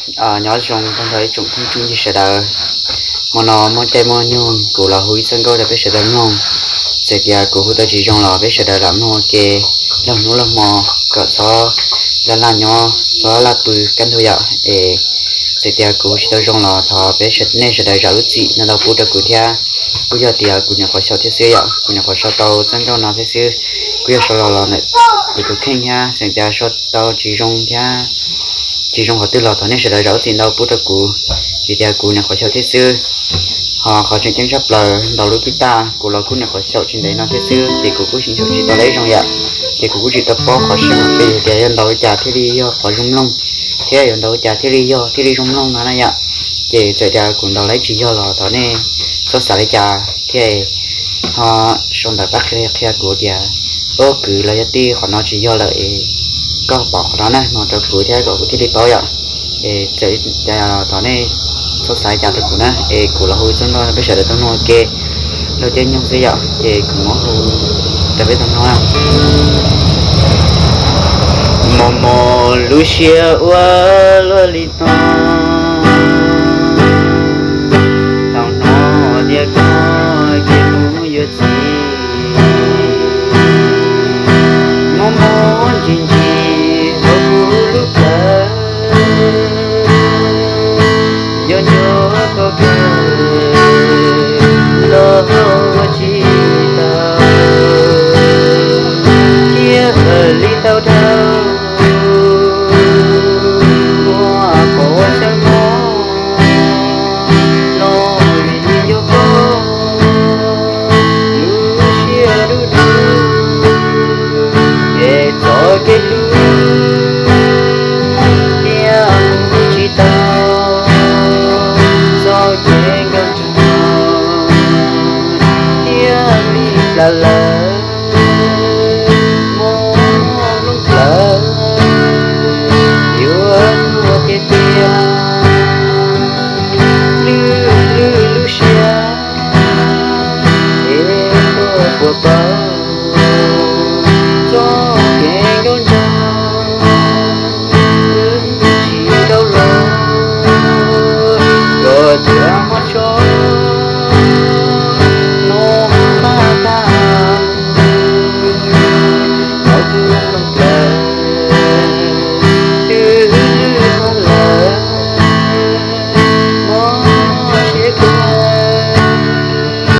Nyob zoo tag nrho ib tsoom phooj ywg sawv daws. Hmo no muaj caij muaj nyoog kuv los hu ib txoj nkauj rau peb sawv daws mloog. Txawm tias kuv hu tau tsis zoo los peb sawv daws lam mloog ua ke, laug hnub laug hmo, kom txhob laj laj nyob txhob laj pw kaj ntug yom. Es txawm tias kuv hu tsis tau zoo los thov peb, nej sawv daws zam lub txim no ntau pub rau kuv thiab. Kuj yog tias kuv nyuam qhuav xyaum thiab xwb yom, kuv nyuam qhuav sau tau txoj nkauj no thiab xwb. Kuj yog sau los los ntawm kuv tus kheej thiab, txawm tias sau tau tsis zoo thiab tsis zoo qhov twg los thov nej sawv daws zam lub txim ntau pub rau kuv, vim tias kuv nyuam qhuav xyaum thiab xwb. Ho qhov tseem ceeb tshaj plaws ntau lub pij taj kuv los kuj nyuam qhuav xyaum tsis ntev no thiab xwb, ces kuv kuj xyaum tsis tau lawm zoo yam. Ces kuv kuj tsis tau paub qhov sij hawm pes tias yuav ntau li cas thiaj li yog qhov zoo mloog, thiab yuav ntau li cas thiaj li yog thiaj li zoo mloog no na yom. Ces txawm tias kuv ntau lawm tsis yog los thov nej txhob xav li cas thiab. Ho sau ntawv pab qhia qhia kuv tias, ub, kwv los yog tij, qhov no tsis yog lawm es koj pom qhov no na no rau kuv thiab kom kuv thiaj li paub yom. Es txawm tias thov nej txhob xav li cas rau kuv na, es kuv los hu txoj nkauj peb sawv daws tau mloog ua ke, laug caij nyoog xwb yom, ces kuv muab hu rau peb tau mloog. Mos mos lub siab ua luaj li no,